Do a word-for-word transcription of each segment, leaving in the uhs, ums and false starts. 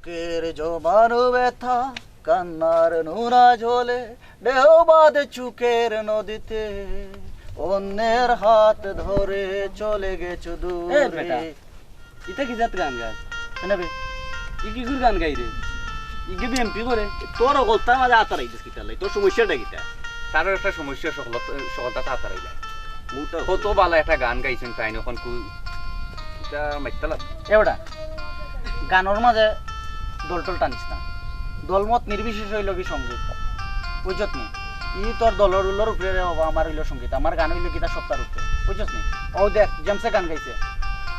বুকের জমানো ব্যথা কান্নার নোনা জলে ঢেউ বাঁধে চুকের নদীতে, অন্যের হাত ধরে চলে গেছো এ দূরে। বেটা, ইটা কি জাত গান গাস? কেনে বে? ই কিগুর গান গাইরে? ইগে বিএমপি করে? তোর অকলতার মাঝে আতার আইছিস কিতার লাগি? তোর সমস্যাটা কিতা? তার একটা সমস্যা, সকল-, সকলতা আতার আইলা। কত বালা একটা গান গাইছইন তাইন, অখন কু-, ইটা মাইত্তা লাগ। এ বেটা, গানর মাঝে দল টল টানিস না। দলমত নির্বিশেষে অইলো গি সঙ্গীত, বুঝছত নি? ই তোর দলর উলর উপরে রে বাবা, আমার অইলো সঙ্গীত, আমার গান অইলো গিয়া সত্তার উপরে, বুঝছত নি? অউ দেখ, জেমসে গান গাইছে,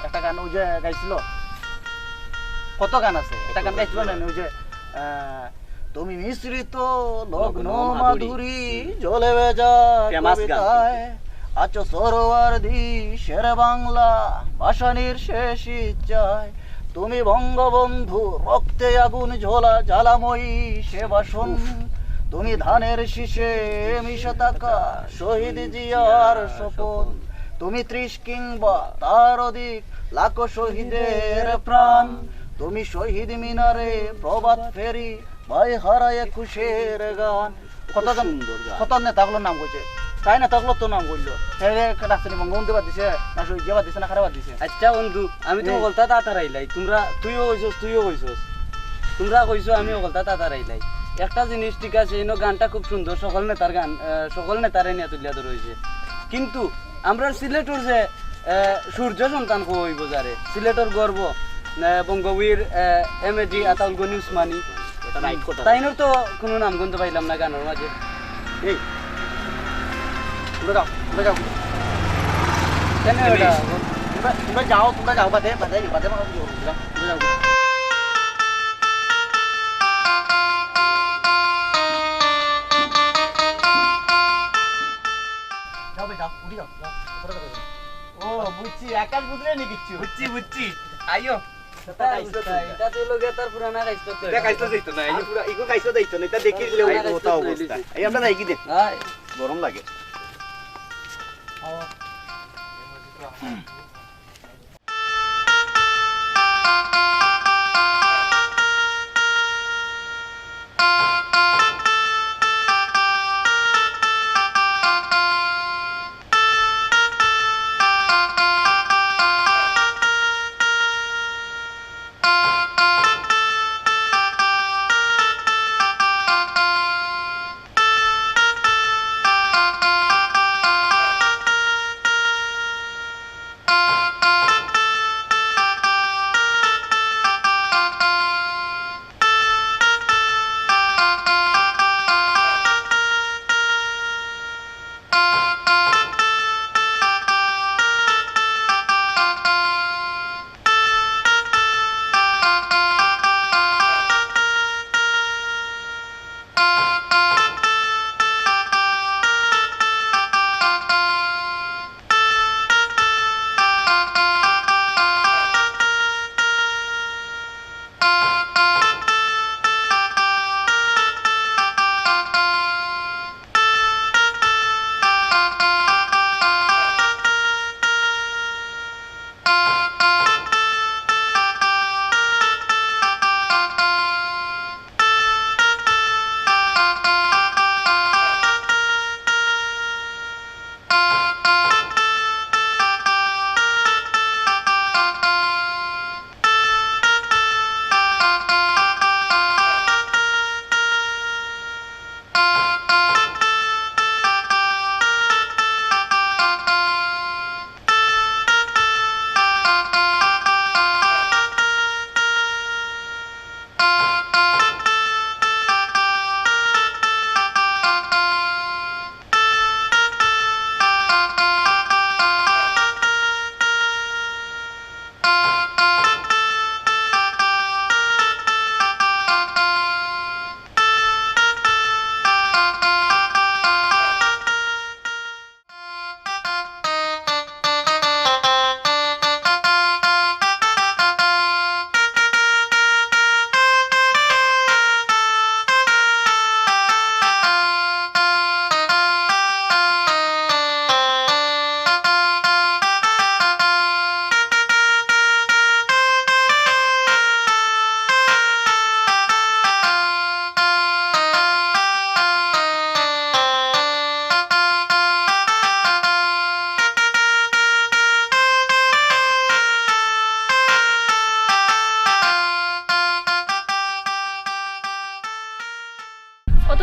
একটা গান অউ যে গাইছিল, কত গান আছে, একটা গান গাইছিল না, অউ যে, আহ, তুমি মিশ্রিত লগ্ন লগ্ন মাধুরী। মাধুরী, হুম। জলে ভেজা famous গান কবিতায় কিন্তু। আছো সরোয়ার্দী শেরে বাংলা ভাসানির শেষ ইচ্ছায়। তুমি বঙ্গবন্ধু রক্তে আগুন ঝোলা জ্বালাময়ী সে বাসন। উফ। তুমি ধানের শীষে মিশে থাকা শহীদ জিয়ার স্বপন। তুমি ত্রিশ কিংবা তার অধিক লাখো শহীদের প্রাণ। তুমি শহীদ মিনারে প্রভাত ফেরি, ভাই হারা একুশের গান। কত খুব গান, সুন্দর গান। কত নেতা অকলর নাম কইছে। তাইন নেতা অকলর তো নাম কইলো। হে রে, রাস্তা নি বঙ্গবন্ধু বাদ দিছে, না শহীদ জিয়া বাদ দিছে, না কারে বাদ দিছে। আচ্ছা বন্ধু, আমি তো হুম। অকলতা আতার আইলাই। তুমরা, তুইও কইছস, তুইও কইছস। তুমরা কইছো আমি অকলতা আতার আইলাই। একটা জিনিস ঠিক আছে, ইনো গানটা খুব সুন্দর, সকল নেতার গান, আহ, সকল নেতারে নিয়া তুলিয়া ধরা অইছে। কিন্তু আমরার সিলেটর যে এ, সূর্য সন্তান কওয়া অইবো যারে, সিলেটর গর্ব, এ, বঙ্গবীর, এ, এম এ জি আতাউল গনি উসমানী। তাইনর তো কুনু নামগন্ধ পাইলাম না গানর মাঝে। এই, তুমরা যাও, তুমরা যাও। কেনে বেটা? তুমরা, তুমরা যাও, তুমরা যাও, বাদে, বাদে, বাদে, বাদে, তুমরা যাও। যাও বে, যাও, উঠি যাও, যাও, কথা কথা বলো। ও, বুঝছি, আকাশ বুঝলে নি কিচ্ছু? বুঝছি, বুঝছি। আইও। ইটা তো লগে তার পুরানা কাইস্তা তো। ইটা কাইস্তা যাইতো না, আইও। আর পুরা, ইগু কাইস্তা যাইতো না, ইটা দেখি দিলে পুরানা অবস্থা। এই আমরা যাই কি দে? আয়। গরম লাগে।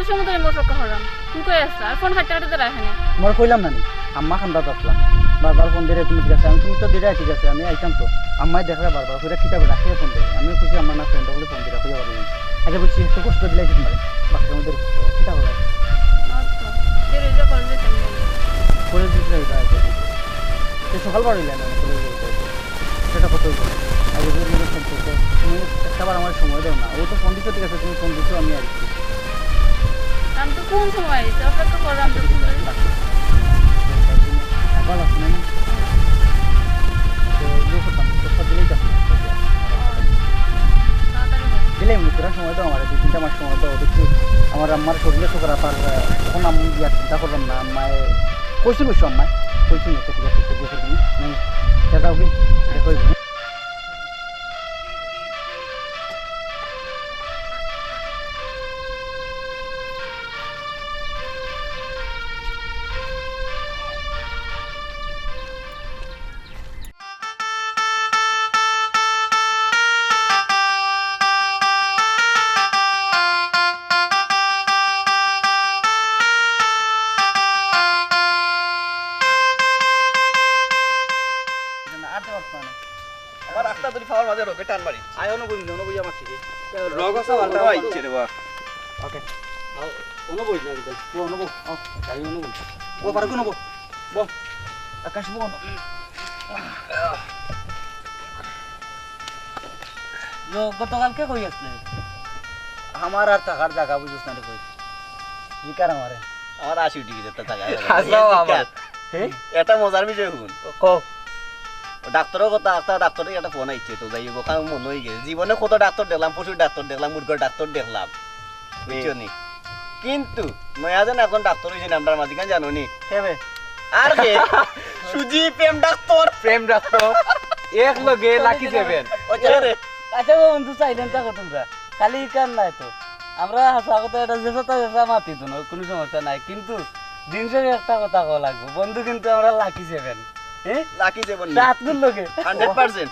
সমুদ্রে আমি অপেক্ষা করলাম। তুমি কই আছলা? আর ফোন কাটতে কাটতে রাখে না। তোমার কইলাম না নি, আম্মা কান্দাত আছলা। বারবার ফোন দিরা, তুমি ঠিক আছে? আমি, তুমি তো দিরা, ঠিক আছে, আমি আইতাম তো। আম্মায় দেখরা বারবার, কইরা কিতা বেটা, কে ফোন দেয়? আমি কইছি, "আম্মা না, ফ্রেন্ড অকলে ফোন দিরা, কইয়া পারি না।" আচ্ছা, বুঝছি, একটু কষ্ট দিলাই তোমারে। বাকি সময় ধরে কিতা করো? আচ্ছা, দেরি অইলে কলেজে যাইতাম না। কলেজ দিতে যাইবা, আচ্ছা, ঠিক আছে। তো সকাল বার অইলে না, কলেজ যাইতে। সেটা কত অইব? আর যদি মনে হয় ফোন করতে, তুমি একটা বার আমার সময় দাও না। ও তো ফোন দিছো, ঠিক আছে, তুমি ফোন দিছো, আমি আসছি। আমি তো কোন সময় আইছি, অপেক্ষা করলাম তো কোন সময়। আবার আসছে না? তো ইয়ে করতাম, তো সব দিলেই তো তাড়াতাড়ি বলো। দিলে এমনি তোরা সময় দাও আমার, দুই তিনটা মাস সময় দাও, দেখি আমার আম্মার শরীরে তো খারাপ, আর, আহ, তখন আমি ইয়া চিন্তা করলাম না, আম্মায় কইছিল অবশ্য আম্মায়, কইছিল, "আচ্ছা, ঠিক আছে, তো দেখে দিন, হুম, যা যাও কি, দেখো।" আর তো পারতাম না। আমার রাস্তা ধরি ফাওয়ার মাঝে রোগে টান মারি। আয়, অনো বই, অনো বই আমার থেকে। রোগ আছে, ভালো ভাই, ইচ্ছে রে বা। ওকে। আও, অনো বই না, একদম। ও, অনো বই। আও, গাড়ি অনো বই। ও, পারো কোনো বই? বল। আকাশ বল। ইয়ো, গতকালকে কই আসলে? আমার আর থাকার জাগা বুঝছ না রে কই। জিকার আমারে। আমার হাসি উঠি গেছে, তা থাকার জাগা। হাসাও আমার। হ্যাঁ? এটা মজার বিষয় হুন। কও। ডাক্তারর কথা, একটা ডাক্তারর একটা ফোন আইছে তো, যাই হোক, ওখানে মনে হয়ে গেছে। জীবনে কত ডাক্তার দেখলাম, পশুর ডাক্তার দেখলাম, মুরগির ডাক্তার দেখলাম। বুঝছো নি? কিন্তু নয়া যেন একজন ডাক্তার হইছে না আমরার মাঝে, কেন জানো নি? কে বে? আর কে? সুজি প্রেম ডাক্তার। প্রেম ডাক্তার। এক লগে লাকি সেভেন। ওই যে রে। আচ্ছা গো বন্ধু, সাইলেন্ট থাকো তোমরা। খালি ইকান নাই তো। আমরা হাছা কথা এটা যেসাতা যেসা মাতি তো না, কোনো সমস্যা নাই। কিন্তু দিন শেষে একটা কথা কওয়া লাগবো। বন্ধু কিন্তু আমরা লাকি সেভেন। হ্যাঁ? লাকি সেভেন নি? সাত গুণ লগে। Hundred percent.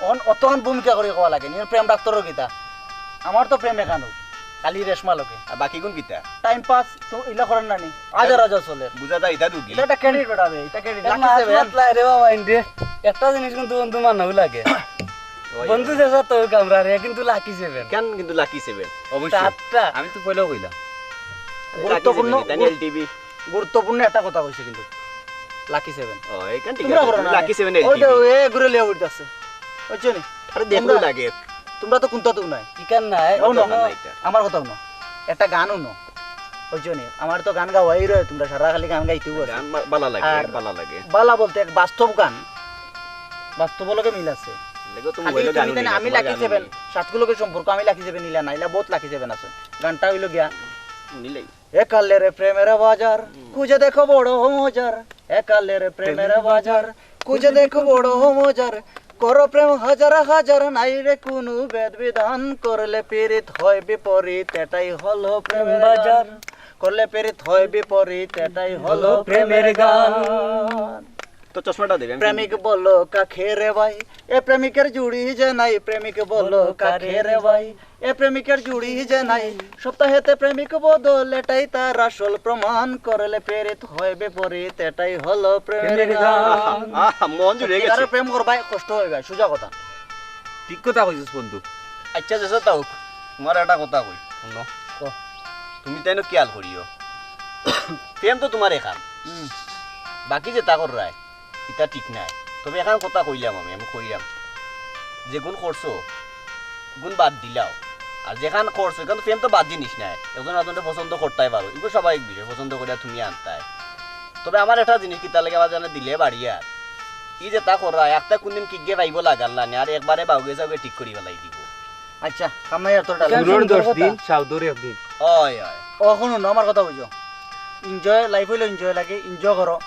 অন-, অতখান ভূমিকা করি কওয়া লাগে নি, প্রেম ডাক্তারর কিতা? আমার তো প্রেম এখানো, খালি রেশমা লগে। আর বাকি গুণ কিতা? টাইম পাস তো ইলা করেন না নি? আজা রাজা চলে। বুঝা যায়, ইটা রুগী। ইটা একটা ক্রেডিট বেটা বে, ইটা ক্রেডিট। এ লাকি মাত সেভেন। মাত লাই রে বাবা, ইন্দে। একটা জিনিস কিন্তু বন্ধু মানাও লাগে। ওই। বন্ধু যেসাতা হোক আমরার, কিন্তু লাকি সেভেন। কেন কিন্তু লাকি সেভেন? অবশ্যই। সাতটা। আমি তো পয়লাউ কইলাম। গুরুত্বপূর্ণ লাকি সেভেন, তাই না, গুরু-, এলটিভি? গুরুত্বপূর্ণ একটা কথা কইছে কিন্তু। Lucky seven. ও, এখান ঠিক তোমরা আছে। করো না। লাকি সেভেন ওই যে এলটিভি। এ ঘুরে লিয়া উঠতেছে। বুঝছো নি? আরে দেখো তোমরা লাগে। তোমরা তো কোনটা তো নাই। ইকান নাই। ও না। না, এটা। আমার কথা হুনো। একটা গান হুনো। বুঝছো নি? আমার তো গান গাওয়াই রয়, তোমরা সারা খালি গান গাইতেউ আছো। গান বা-, বালা লাগে, আর বালা লাগে। বালা বলতে এক বাস্তব গান। বাস্তব লগে মিল আছে। দেখো, তুমি খালি বলে গান তুমি জানি হুনি না, আমি তোমার লাকি গান সেভেন। হুনি। সাতগুলোকে সম্পর্ক আমি লাকি সেভেন নিলা না, ইলা বহুত লাকি সেভেন আছে। গানটা হইলো গিয়া, নিলেই। এ কালের প্রেমের বাজার, হুম। খুঁজে দেখো বড় মজার। এ কালের প্রেমের বাজার, খুঁজে দেখো বড় মজার। করো প্রেম হাজার হাজার, নাই রে কোনো ভেদ বিধান। করলে পীড়িত হয় বিপরীত, এটাই হলো প্রেমের বাজার। গান। করলে পীড়িত হয় বিপরীত, এটাই হলো হলো প্রেমের প্রেমের গান। গান। তো চশমাটা দেবে, আমি প্রেমিক বলো কাকে রে ভাই, এ প্রেমিকের জুড়ি যে নাই। প্রেমিক বলো কাকে রে ভাই, এ প্রেমিকের জুড়ি যে নাই। সপ্তাহেতে প্রেমিক বদল, এটাই তার আসল প্রমাণ। করলে পীড়িত হয় বিপরীত, এটাই হলো প্রেমের প্রেমের গান। গান। আহ, মন জুড়ে গেছে। সত্যিকারের প্রেম করবায়, কষ্ট হইবায়, সোজা কথা। ঠিক কথা কইছস বন্ধু। আচ্ছা, যেসাতা হোক, তোমার একটা কথা কই, হুনো। কও। তুমি তাইন খেয়াল করিও। প্রেম তো তোমার এখান। হুম। বাকি যেতা কররায়, ইতা ঠিক নায়। তবে এখান কথা কইলাম আমি, আমি কইরাম। যেগুন করছো, গুন বাদ দিলাও। আর যেখান করছো, এখান তো প্রেম তো বাদ জিনিস নায়। একজন আরেকজনরে পছন্দ করতায় পারো। ইগু স্বাভাবিক বিষয়, পছন্দ করিয়া তুমি আনতায়। তবে আমার একটা জিনিস কিতা লাগে, আমার জানে দিলে বাড়িয়া। ই যেতা কররায়, একটা কোনদিন কিগে পাইবো লাগাল না নি, আর একবারে বাউগে যাউগে ঠিক করি ফালাই দিবো। আচ্ছা, কামাই আর তোর ডাল। সুরর দশ দিন, সাউদর এক দিন। অয়, অয়। ও, হুনো না, আমার কথা বুঝো। এনজয়, লাইফ অইলো এনজয় লাগে, এনজয় করো।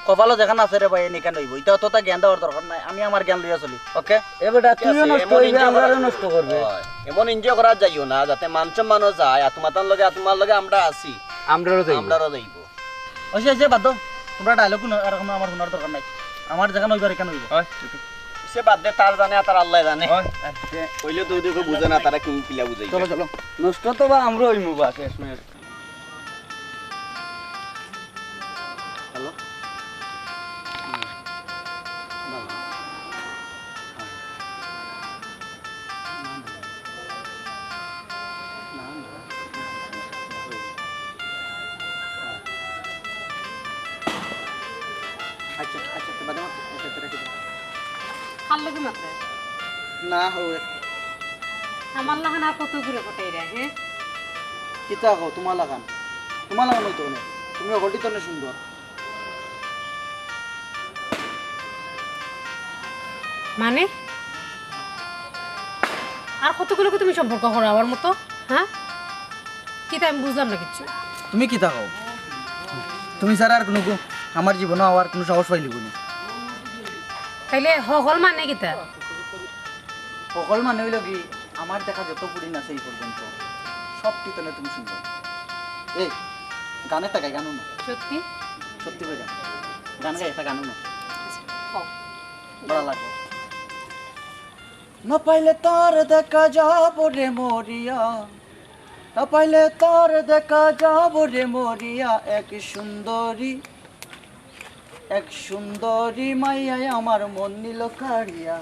কপালো যেখান আছে রে ভাই, নিখান অইবো। ইতা অততা জ্ঞান দেওয়ার দরকার নাই, আমি আমার জ্ঞান লইয়া চলি, ওকে? এ বেটা, ঠিক তুইও আছে, নষ্ট এমন অইবে, এনজয় আমরারও করা নষ্ট করবে। অয়, এমন এনজয় করা যাইও না, যাতে মান সম্মানও যায়, আত্মাতার লগে, আত্মার লগে আমরা আছি। আমরারও যাইবো। আমরারও যাইবো। ওই যে, যে বাদ দাও, তোমরা ডায়লগ হুনো, আর কোনো আমার হুনার দরকার নাই। আমার যেখান অইবার এখান অইবো। অয়, ঠিক আছে। সে বাদ দে, তার জানে আর তার আল্লায় জানে। অয়। কইলে তো ওই দেখো বুঝে না, তারা কি কিলা বুঝাইবে। চলো, চলো। নষ্ট তো বা আমরা অইমু বা শেষমেশ। লগে মাত্র। না, হো। আমার লাখান আর কত ঘুরে কটাই রে, হ্যাঁ? কিতা কও, তোমার লাখান? তোমার লাখান অইতো না। তুমি হকলটি তো অনেক সুন্দর। মানে? আর কতগুলোকে তুমি সম্পর্ক করো আমার মতো? হ্যাঁ? কিতা আমি বুঝলাম না কিচ্ছু। তুমি কিতা কও? তুমি ছাড়া আর কোনো গু-, আমার জীবনে আওয়ার কোনো সাহস পাইলিব না। তাইলে হকল মানে কিতা? হকল মানে অইলো কি, আমার দেখা যত ফুড়িন আছে এই পর্যন্ত, সব পিতনে তুমি সুন্দর। এই, গান একটা গাই, গান হুনো। সত্যি? সত্যি কইরাম। গান গাই, একটা গান হুনো। আচ্ছা, কও। ভালা লাগবো। না পাইলে তার দেখা যাব রে মরিয়া, না পাইলে তার দেখা যাব রে মরিয়া, এক সুন্দরী, এক সুন্দরী মাইয়ায় আমার মন নিল কাড়িয়া।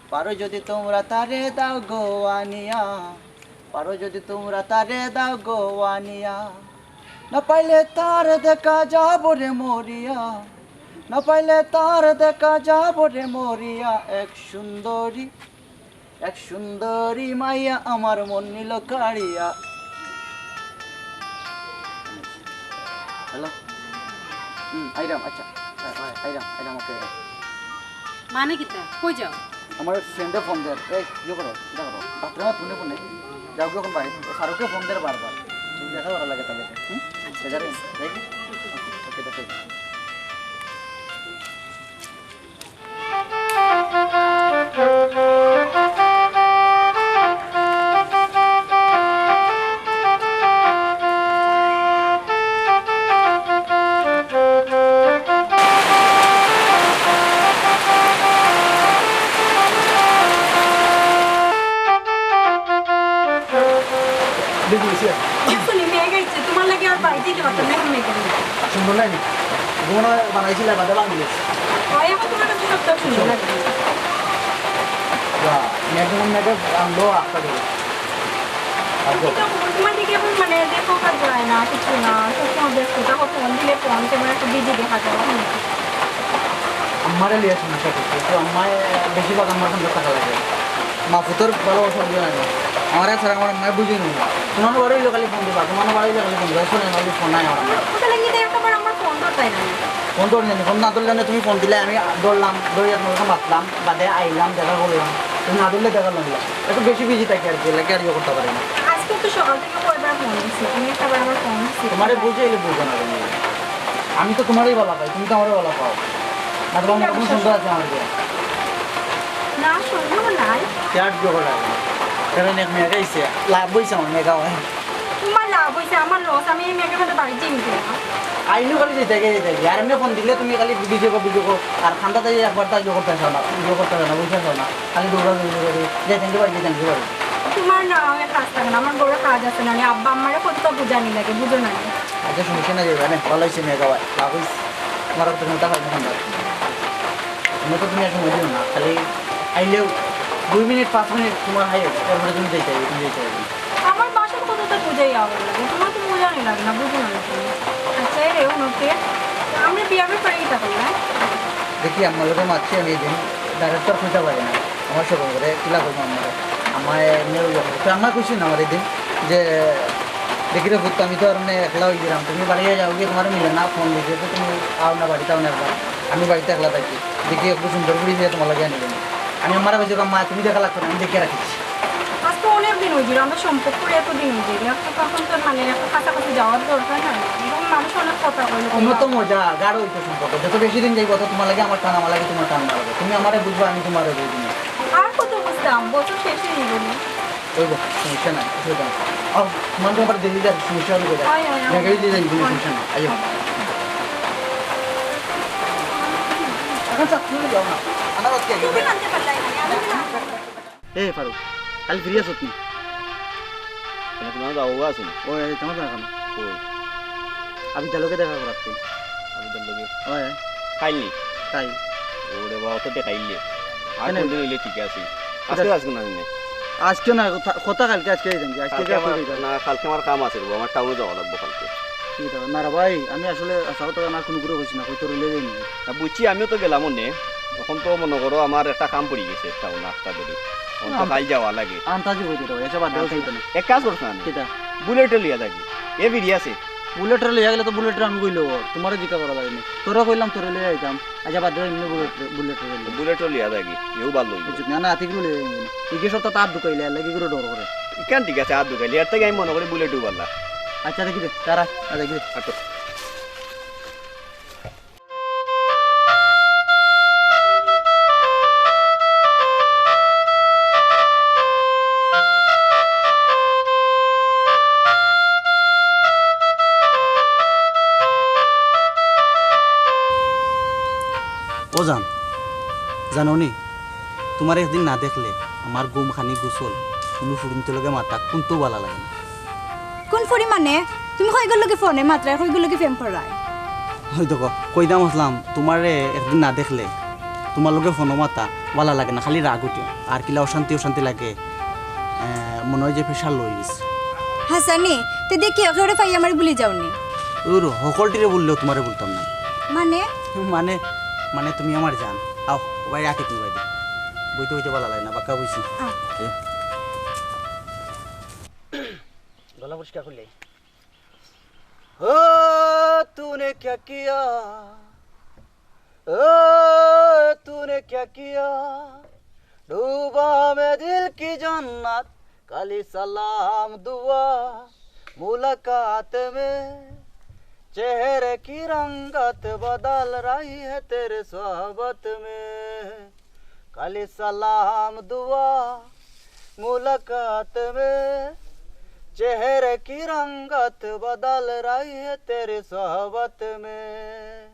পারো যদি তোমরা তারে দাও গো আনিয়া, পারো যদি তোমরা তারে দাও গো আনিয়া। না পাইলে তার দেখা যাব রে মরিয়া, না পাইলে তার দেখা যাব রে মরিয়া, এক সুন্দরী, এক সুন্দরী মাইয়া আমার মন নিল কাড়িয়া। হ্যালো। হুম, আইরাম, আচ্ছা। আ-, আ-, আইরাম, আইরাম, ওকে, আইরাম। মানে কিতা? কই যাও? আমার ফ্রেন্ডে ফোন দের। এই, ইয়ে করো, ইটা করো। বাথরুমে ফোনে ফোনে। যাও গিয়া অখন বাইরে। ফারুকে ফোন দের বারবার। তুমি দেখা করা লাগে তাহলে। হুম? আচ্ছা, ঠিক আছে। দেখি? ওকে, দেখো। দেখি, বেশি আছে। দেখছো নি, মেঘ আইছে, তোমার লাগি আর বাইরে যেতে পারতাম না, এখন মেঘ আইছে। সুন্দর নাই নি? ঘুমনো বানাইছিলে, বাদে ভাঙি গেছে। হয়, এখন তোমার কাছে সবটা সুন্দর লাগে। বাহ, মেঘ যেমন মেঘে আনলো, আটকা দেবে। আর কি? তোমার দিকে এখন মানে দেখা যায় না, কিছু না, সবসময় ব্যস্ততা, ফোন দিলে ফোন, তেমন একটা বিজি দেখা যায়, হুম। আম্মারে লিয়া সমস্যা করছে, তো আম্মায় বেশিরভাগ আমার সঙ্গে থাকা লাগে। মা পুতর ভালোবাসা বুঝে না। আমার ছাড়া আমার আম্মায় বুঝে না। তোমার বাড়ি অইলে খালি ফোন দিবা, তোমার বাড়ি অইলে খালি ফোন দিবা, শোনে না, ফোন নাই আমার। ওটা লাগি তো একবার আমার ফোন ধরতাই না। ফোন ধরলে না, ফোন না ধরলে না, তুমি ফোন দিলে আমি ধরলাম, ধরিয়া তোমার কাছে মাতলাম, বাদে আইলাম, দেখা করলাম। তুমি না ধরলে দেখা করলাম না। একটু বেশি বিজি থাকি আর কি, লাগে আর ইয়ে করতে পারি না। আজকে তো সকাল থেকে কয়বার ফোন দিছি, তুমি একটা বার আমার ফোন দিছি। তোমারে বুঝাইলে বুঝো না তুমি। আমি তো তোমারই ভালা পাই, তুমি তো আমারই ভালা পাও। না, তোমার মতো কোনো সুন্দর আছে আমার গিয়া? না, সুন্দর নাই। কার জোগাড় আছে? কারণ এক মেঘ আইছে, লাভ হইছে আমার মেঘ আওয়ায়। তোমার লাভ হইছে, আমার লস। আমি এই মেঘের মধ্যে বাড়ি যাইনি তো। আইনু খালি যেতে গিয়ে যেতে গিয়ে। আর এমনি ফোন দিলে তুমি খালি বিজি গো, বিজি গো। আর ঠান্ডা তাই একবার তাই ইয়ে করতে আসো না, ইয়ে করতে আসো না, বুঝতে আসো না। খালি দৌড়া দৌড়ি করে, যাইতে গিয়ে বাড়ি, যাইতে গিয়ে বাড়ি। তোমার না, আমি কাজ থাকে না, আমার বড় কাজ আছে না, আমি আব্বা আম্মারে কত বুঝানি লাগে, বুঝো না? আচ্ছা, সমস্যা নাই, যাইবা না, ভালা অইছে মেঘ আওয়ায়, লাভ অইছে। তোমার আর তো চিন্তা ভাবনা না। তুমি তো তুমি আর সময় দিও না, খালি আইলেও দুই মিনিট, পাঁচ মিনিট তোমার হাই, এরপরে তুমি যাইতে হবে, তুমি যাইতে হবে। আমার বাসার কথা তো বুঝাই আমার লাগে, তোমার তো বুঝানি লাগে না, বুঝো না তুমি। আচ্ছা, এই রে, উনুকে, আমরা বিয়ার ব্যাপারে কিতা করলাম? দেখি, আমার লোকে মাতছি আমি এই দিন, ডাইরেক্ট তো আর কইতে পারি না। আমার শরম করে, কিলা করবো আমার? আমার এমনি ওই রকম। তো আমার খুশি না আমার এই দিন, যে দেখি রে পুত, আমি তো আর মানে একলা হয়ে গেলাম। তুমি বাড়ি যাও গিয়ে, তোমার মিলে না, ফোন দিছে, তো তুমি আও না বাড়িতে, আও না একবার। আমি বাড়িতে একলা থাকি। দেখি একটু সুন্দর করে দিয়ে তোমার লাগে আনি দেবো। আমি আমার কাছে, "মা, তুমি দেখা লাগতো না, আমি দেখে রাখিছি।" আজ তো অনেক দিন হয়ে গেল, আমরা সম্পর্ক করে এত দিন হয়ে গেল। এখন তো, এখন তো মানে একটা কাছাকাছি যাওয়ার দরকার না। এরকম মানুষ অনেক কথা বলে। অন্য তো মজা, গাঢ় হইতো সম্পর্ক। যত বেশি দিন যাইব, তত তোমার লাগে আমার টান, আমার লাগে তোমার টান বাড়বে। তুমি আমারে বুঝবা, আমি তোমারে বুঝবো। আর কত বুঝতাম, বছর শেষ হয়ে গেল। ওই গো, সমস্যা নাই, অসুবিধা নাই। আও, তোমার ব্যাপারে দেখি যাক, সমস্যা হবে কোথায়? হয়, হয়, হয়। জায়গায় দিয়ে যাই, কোনো হয়। সমস্যা নাই। আইও। হয়। এখন চাপ তুলে যাও না। আনা বাদ কে? তুমি আনতে পারলাই না, আমি না। এ ফারুক, কালি ফিরি আসত নি? কেন, তোমার বাবু আছে না? ও, এই তোমার দোকান। কই? আমি তার লগে দেখা করাতে। আমি তার লগে? ওই। খাইনি? খাই। ওরে বাবা, তো দেখাইলে। আর কেন? কোনদিন হইলে ঠিক আছে। আজকে আজকে না হইলে। আজকে না, কথা, কথা কালকে, আজকে এই দিন, আজকে কালকে যা আমার, করি যা। না, কালকে আমার কাম আছে রে বাবা, আমার টাউনে যাওয়া লাগবো কালকে। কি টাউন? না রে ভাই, আমি আসলে হাছা কথা না কোনো করে কইছি না, কইতো রইলে যাইনি। না, বুঝছি, আমিও তো গেলাম অনে। অখন তো মনো করো আমার একটা কাম পড়ি গেছে, একটা অন্য একটা ধরি। অখন তো না। কাইল যাওয়া লাগে। আন্তাজি কইতে দেও, আচ্ছা, বাদ দেও, অসুবিধা নাই। এক কাজ করছ না নি? কিতা? বুলেটে লইয়া যাগি। এ ফিরি আছে। বুলেটে লইয়া গেলে তো বুলেটে আমি কইলেও, তুমারে জিকা করা লাগে নি। তোরে কইলাম, তোরে লইয়া আইতাম। আচ্ছা, বাদ দেও, এমনি বুলেটে, বুলেটে লইয়া। বুলেটে লইয়া যাগি। এও ভালা অইবো। বুঝছো? না, না, আতিক লইয়া যাইমু। ইগে সব তো তার ঢুকাইলে, আর লাগি করে ডর করে। ইখান ঠিক আছে, আর ঢুকাইলে। এর থাকি আমি মনো করি বুলেটে ভালা। আচ্ছা, দেখি দে, তারা, আচ্ছা, দেখি দে। আচ্ছা। ও জান, জানো নি, তুমারে একদিন না দেখলে আমার ঘুম খানি গোসল, কুনু ফুরিন্তর লগে মাতা কুন্তাউ ভালা লাগে না। কুন ফুরি মানে? তুমি কইগুর লগে ফোনে মাতরায়, কইগুর লগে প্রেম কররায়? ওই দেখো, কইতাম আছলাম, তুমারে একদিন না দেখলে তুমার লগে ফোনো মাতা ভালা লাগে না, খালি রাগ উঠে, আর কিলা অশান্তি অশান্তি লাগে। এ, মনো অয় যে pressure low অই গেছে। হাছা নি? তে দেখি, ওকে ওরে পাই আমারে ভুলি যাও নি। ওর হকলটিরে ভুললেও তুমারে ভুলতাম না। মানে? মানে, মানে তুমি আমার জান। আও, বাইরে আটি তুমি বাইরে। বইতে বইতে ভালা লাগে না, বাক্কা বইছি। আ। এ। গলা পরিষ্কার করলে। ओ तूने क्या किया, ओ तूने क्या किया, डूबा मैं दिल की जन्नत, खाली सलाम दुआ मुलाकात में, चेहरे की रंगत बदल रही है तेरे सोहबत में। खाली सलाम दुआ मुलाकात में, चेहरे की रंगत बदल रही है तेरी सोहबत में।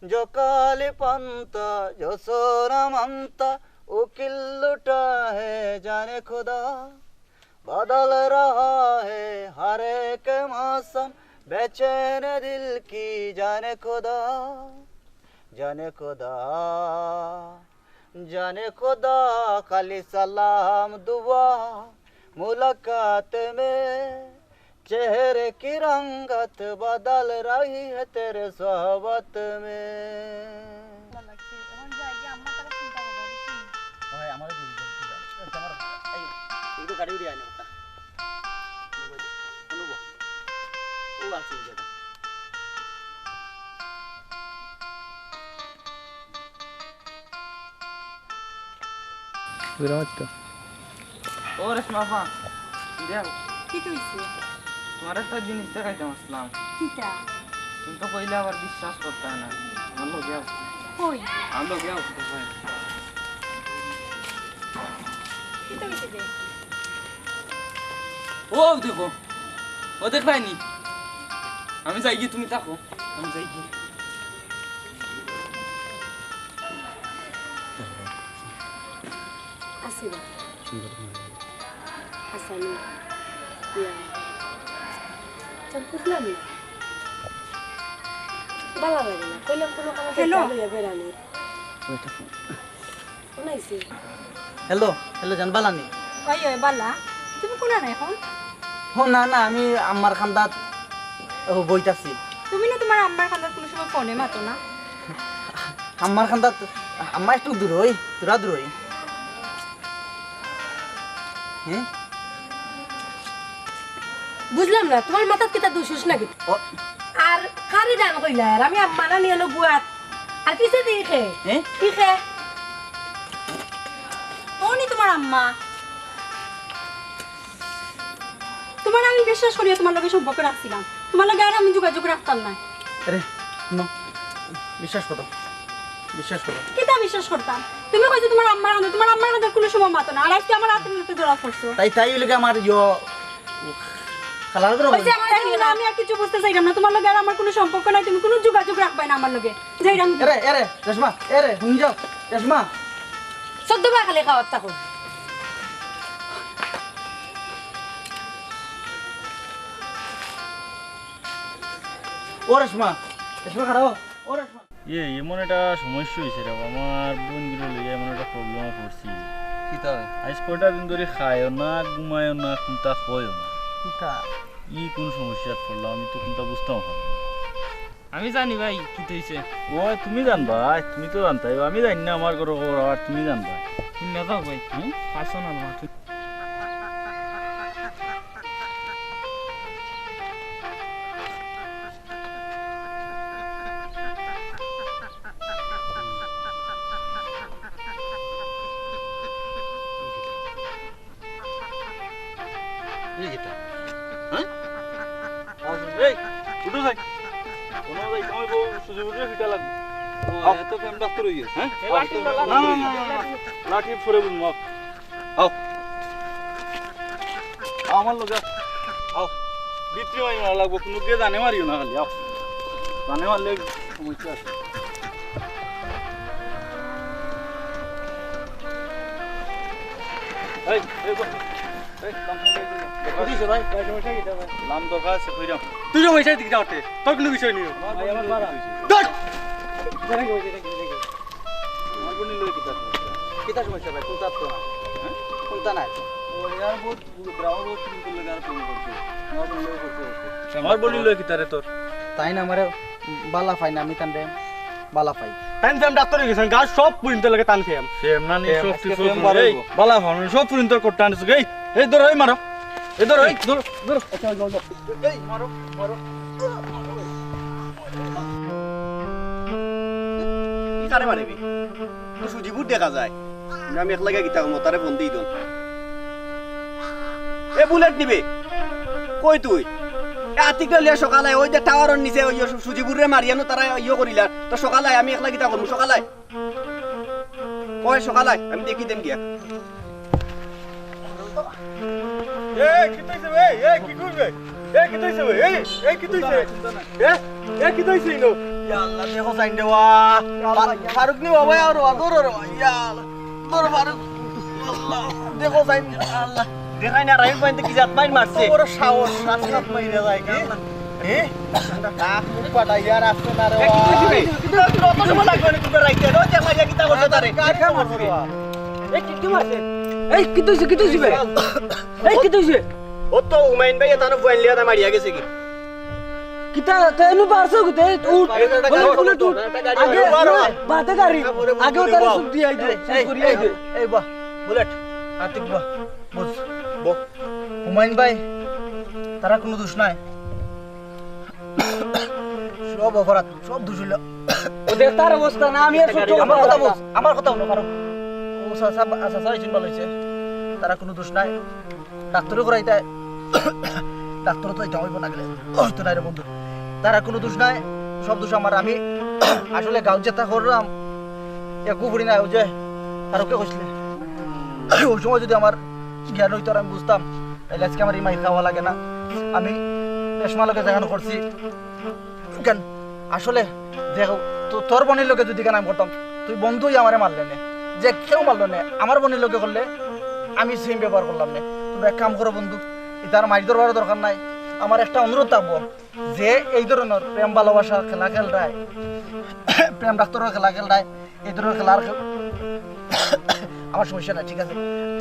जो काली पंता, जो सोना मनता, वो किल लुटा है जाने खुदा। बदल रहा है हर एक मौसम, बेचैन दिल की जाने खुदा, जाने खुदा, जाने खुदा, खाली सलाम दुआ मुलाकात में, चेहरे की रंगत बदल रही है तेरे सोहबत में। অখন যাই গিয়া, আম্মার কথা চিন্তা করবা, বুঝছো নি? ওই, আমারও তো বুঝতে হবে। এই, তোমার, এই, একটু গাড়ি উড়িয়ে আয় না, কথা। অনুভব, অনুভব। ও আছে, ওই জায়গা। বুঝলাম তো। ও রেশমা আপা, দেও। কিতা অইছে? তোমার একটা জিনিস দেখাইতাম আছলাম। কিতা? তুমি তো কইলে আবার বিশ্বাস করতায় না। আমার লগে আও। কই? আমার লগে আও, দেখাই। কিতা অইছে রে? ও দেখো, ও দেখরায় নি? আমি যাইগি, তুমি থাকো, আমি যাইগি। আছি বা। সুন্দর করে। হাছানি। ইয়া। চল, বুঝলাম না। ভালা লাগে না। কইলাম কুনু কামে হ্যালো। লইয়া বেড়ানি। ওই একটা ফোন। ফোন আইছে। হ্যালো, হ্যালো জান, ভালা নি? ওই, ওই, ভালা। তুমি কুনানো অখন? ও না, না, আমি আম্মার কান্দাত, ও, বইতাছি। তুমি না তুমার আম্মার কান্দাত কুনু সময় ফোনে মাতো না? আম্মার কান্দাত, আম্মা একটু দূরই, থুড়া দূরই। হ্যাঁ? বুঝলাম না, তুমার মাথাত কিতা দুষ-উষ নাকি? ও। আর কারে জান কইলা, আর আমি আম্মা না নিয়ে এলো গুয়াত। আর পিছে দি কে? হ্যাঁ? কি কে? ও নি তুমার আম্মা। তুমার আমি বিশ্বাস করিয়া তুমার লগে সম্পর্ক রাখছিলাম। তুমার লগে আর আমি যোগাযোগ রাখতাম না। আরে, নো। বিশ্বাস করো। বিশ্বাস করো। কিতা বিশ্বাস করতাম? তুমি কইছো তুমার আম্মার কান্দাত, তুমার আম্মার কান্দাত কুনু সময় মাতো না। আর আইজকে আমার আতে নাতে ধরা পড়ছো। তাই, তাই অইলে কি আমার ইয়ো, খালার ঘরো কইছে বলি? আমার জানি না, আমি আর কিছু বুঝতে চাইলাম না। তুমার লগে আর আমার কুনু সম্পর্ক নাই, তুমি কুনু যোগাযোগ রাখবায় না আমার লগে। যাইরাম। এরে, এরে, রেশমা, এরে, হুনি যাও, রেশমা। চোদ্দ বার খালি খাওয়ার থাকো। ও রেশমা, রেশমা খাড়া অ, ও রেশমা। ইয়ে, এমন একটা সমস্যা অইছে রে বাবা, আমার বইনগুরে লইয়া এমন একটা problem-ও পড়ছি। কিতা অয়? আইজ কয়টা দিন ধরি খায়ও না, ঘুমায়ও না, কুন্তা কয়ও না। কিতা? ই কুন সমস্যাত পড়লাম, আমি তো কুন্তা বুঝতাম পারলাম না। আমি জানি ভাই, কিতা অইছে। ও, তুমি জানবায়, তুমি তো জানতায়, আমি জানি না আমার ঘরর খবর, আর তুমি জানবায়। তুমি না যাও ভাই, হুম? পার্সোনাল মাঠে। এই কিতা? হ্যাঁ? এই, উঠো যাই। কোনো যাই, তোমার বউ সুজি বুটে ফিটা লাগবে। ও, আও। এত প্রেম ডাক্তার হয়ে গেছে। হ্যাঁ? এ লাঠি আও। না, না, না, না, না। লাঠি পরে বুঝবো, আও। আও। আও, আমার লগে। আও। ভিতরে মারি মারা লাগবো, কোনো কে জানে মারিও না খালি, আও। জানে মারলে সমস্যা আছে। এই, এই, এই, এই, লাম দরকার আছে, কইরাম। তুই সমস্যা দিকে যাওয়াতে, তোর কোনো বিষয় নেই। আমার বইন লই কিতা সমস্যা? কিতা সমস্যা ভাই? কোনটা তো না? হ্যাঁ? কোনটা নাই? ও ইয়ার বহুত গ্রামের বহুত প্রেম করলে আর প্রেম করছে। আমার বইন লই করছে, করছে। আমার বইন লই কিতা রে তোর? তাইন আমারে বালা পাইন, আমি তানরে বালা পাই। তাইন ফেম ডাক্তার হয়ে গেছেন, গাছ সব পর্যন্ত লাগে তান ফেম। ফেম না নি, ফেম, সব আজকে কিছু ফেম ফেম। বাড়াইবো। এই, বালা পাইন, সব পর্যন্ত করতে আনছো। এই, এই ধরো, এই মারো। এই ধরো, এই মারো। এই ধরো, এই, ধরো, ধরো। এই, মারো, মারো। কি কারে মারিবি? তো সুজিপুর দেখা যায়। আমি একলা গিয়া কিতা করমু, তারে ফোন দেই দন। এ বুলেট নিবে। কই তুই? এ আতিকরে লইয়া সকালে ওই যে টাওয়ারর নিচে ওই সু-, সুজিপুররে মারিয়ানো তারা ইয়ে করিলা। তো সকালে আমি একলা কিতা করমু, সকালে। কই সকালে, আমি দেখি দেন গিয়া। এ, কিতা অইছে বে? এ, কি করবে? এ, কিতা অইছে বে? এই, এই, কিতা অইছে? এ, এ, কিতা অইছে ইনো? ইয়া আল্লাহ, দেখো চাইন দেওয়া। ইয়া আল্লাহ, ফা-, ইয়া। ফারুক নি বাবা, আর ওয়া, ধরো রে, ইয়া আল্লাহ। ধরো ফারুক। আল্লাহ, দেখো চাইন, আল্লাহ। দেখাই না, রাহিম ভাইতে কি জাত মাইর মারছে? কত বড় সাহস, রাস্তাত মাইরা যায়, কি? এ? নাক মুখ ফাটাইয়া আর আসছে না রে, এ, কিতা অইছে বে? কিতা, কত সময় লাগবে নি তোমরা রাইতে? রোজ এক মাইরা কিতা করছে তারে? কাকে মারছে? এ, কি, কি মারছে? এই, কিতা অইছে, কিতা অইছে বে? এই, কিতা অইছে? ও তো হুমায়ুন ভাই, এতানো ফুয়াইন লিয়া তা মারিয়া গেছে কি? কিতা, তে এনু পারছো কিতা? এই, উঠ, এই, এই, বুলেট, এই, বুলেট, উঠ। এই, আগে, এই, না, বাদে গাড়ি। এই, আগে ওতারে সুখ দিয়া আইতো, এই, সুখ করিয়া এই, আইতো। এই, বাহ, বুলেট, আতিক বাহ, বুঝ, বহ। হুমায়ুন ভাই, তারা কোনো দোষ নাই। সব অপরাধ, সব দোষ অইলো। ও দেখ তার অবস্থা না, আমি আর সহ্য করতে আমার কথা পারলাম না। বুঝ, আমার কথা হুনো, ফারুক। ও চাচা, চাচা আইছইন, ভালা অইছে। তারা কোনো দোষ নাই। ডাক্তারও করাইতায়। ডাক্তারও তো এটা অইবো না গেলে। অইতো নায় রে বন্ধু। তারা কোনো দোষ নাই। সব দোষ আমার। আমি আসলে গাঁও যেতা করলাম, একু ফুরি না, ওই যে ফারুকে কইছিলে। ওই সময় যদি আমার জ্ঞান অইতো আর আমি বুঝতাম, তাইলে আজকে আমার ই মাইর খাওয়া লাগে না। আমি রেশমা লগে যেখান করছি, কেন? আসলে দেখো, তো-, তোর বইনর লগে যদি কেন আমি করতাম, তুই বন্ধুই আমারে মারলে নে, যে কেউ মারলো নে, আমার বইনর লগে করলে আমি same ব্যবহার করলাম নে। তোমরা এক কাম করো বন্ধু, ইতার মাইর ধরবার দরকার নাই। আমার একটা অনুরোধ থাকবো, যে এই ধরনের প্রেম ভালোবাসা খেলা খেলরায়, প্রেম ডাক্তারর খেলা খেলরায়, এই ধরনের খেলা আর কেউ, আমার সমস্যা নাই, ঠিক আছে?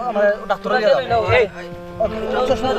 আমার ডাক্তার নিয়ে যাও। এই, চশমা